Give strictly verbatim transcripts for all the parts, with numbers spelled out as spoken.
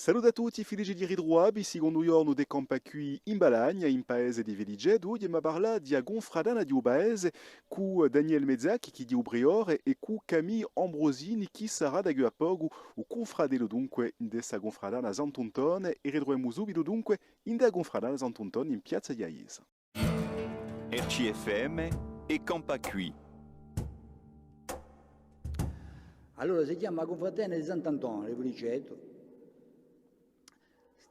Salute à tutti, felice di ritruvà vi, sicondu ghjornu di Campà quì in Balagna, in paese di Filicetu. Oghje emu à parlà di a cunfraterna di u paese cù Daniele Mezzacchi, chì hè u priore, è cù Camille Ambrosini, chì sarà da quì à pocu u cunfratellu, dunque, di sta cunfraterna Sant'Antone, è ritruvemu subitu, dunque, in a cunfraterna Sant'Antone in piazza di a ghjesa. R C F M è Campà quì. Allora, si chjama a cunfraterna di Sant'Antone di Filicetu.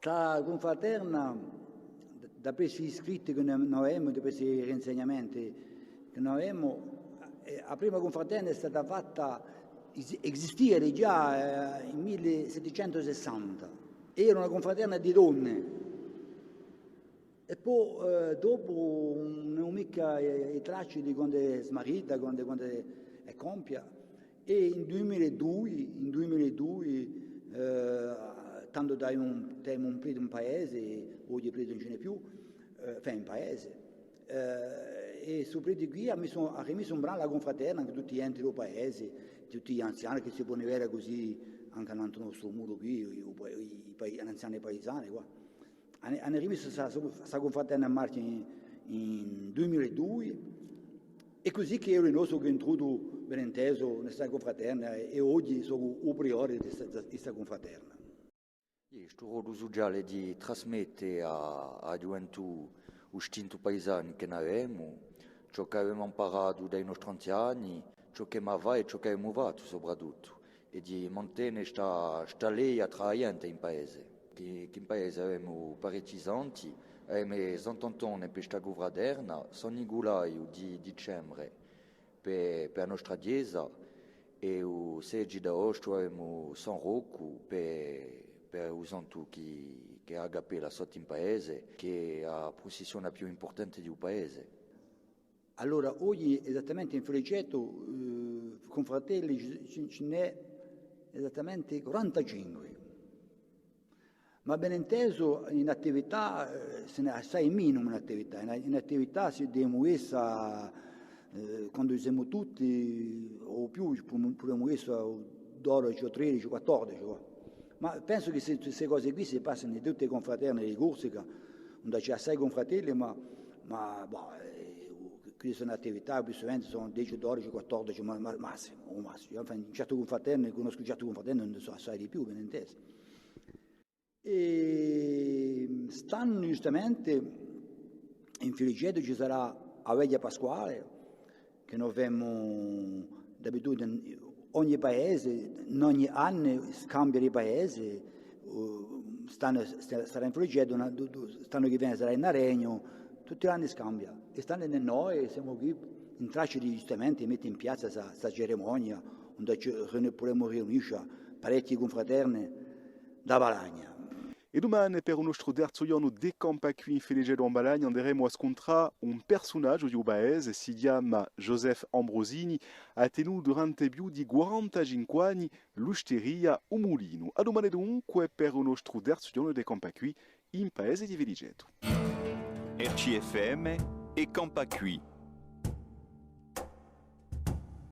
Sta cunfraterna, d-, da pressi i scritti chì no, no avemu, da pressi i rinsegnamenti chì no avemu, eh, a prima cunfraterna hè stata fatta, es-, esistia digià, eh, in mille settecentu sessanta. Era una cunfraterna di donne. È po, eh, dopu ùn aghju micca, eh, i tracci di quandu hè smarita, quandu, quandu hè compia. È in dui mila è dui, in dui mila è dui, eh, tandu d'avemu un, d'avemu un prete in paese, oghje prete ùn ci n'hè più, eh, enfin in paese. Eh, è stu prete quì hà messu, hà rimissu in branlu a cunfraterna, ancu tutti i ghjenti di u paese, tutti l'anziani chì si ponu vede cusì ancu annantu à u nostru muru quì, i, i, i pa-, l'anziani paisani quà. Anu, anu rimissu sta, sta cunfraterna in marchja in, in dui mila è dui, è cusì chì eiu dinò sò intrutu, ben intesu, in sta cunfraterna, è, è oghje sò u priore di sta, di sta cunfraterna. È stu rollu suciale di trasmette à, à a ghjuventù u stintu paisanu chì n'avemu, ciò ch'avemu amparatu da i nostri anziani, ciò ch'emu à fà è ciò ch'avemu fattu, soprattuttu. È di mantene sta, sta leia trà a ghjente in paese. Chì, chì in paese avemu parechji santi, avemu Sant'Antone per sta cunfraterna, San Niculaiu di dicembre per, per a nostra ghjesa, è u sedeci d'aostu avemu San Roccu per, per u santu chì, chì hà a cappella sottu in paese, chì hè a prucissione più impurtante di u paese. Allora, oghje esattamente in Filicetu, eh, cunfratelli ci, ci, ci n'hè esattamente quarantacinque. Ma ben intesu, in attività, eh, si n'hè assai menu in attività. In, in attività si demu essa, eh, quandu semu tutti, o più, pudemu essa dodeci o tredeci o quattordeci, quà. Ma pensu chì ste, ste cose quì si passanu in tutte e cunfraterne di Corsica, induve ci hè assai cunfratelli, ma, ma, bò, eh, queste sò in attività, più suvente sò dece, dodeci, quattordeci, ma, ma, massimu, o massimu. Enfin, in certe cunfraterne, cunnoscu certe cunfraterne, ùn sò assai di più, ben intesu. È st'annu, ghjustamente, in Filicetu ci sarà a veglia pasquale, chì no femu d'abitudine, ogni paese, in ogni annu scambia di paese, eh, st'annu s-, sarà in Filicetu, un, du-, du-, st'annu chì vene sarà in Aregnu, tutti l'anni scambia. È st'annu noi semu quì in traccia di, ghjustamente, mette in piazza sta, sta cerimonia, induve ci riuni-, pudemu riunisce parechje cunfraterne da Balagna. È dumane, per u nostru terzu ghjornu di Campà quì in Filicetu in Balagna, anderemu à scuntrà un persunagiu di u paese, si chjama Joseph Ambrosini, hà tenutu durante più di quarantacinque anni l'usteria U Mulinu. À dumane dunque per u nostru terzu ghjornu di Campà quì in paese di Filicetu. R C F M è Campà quì.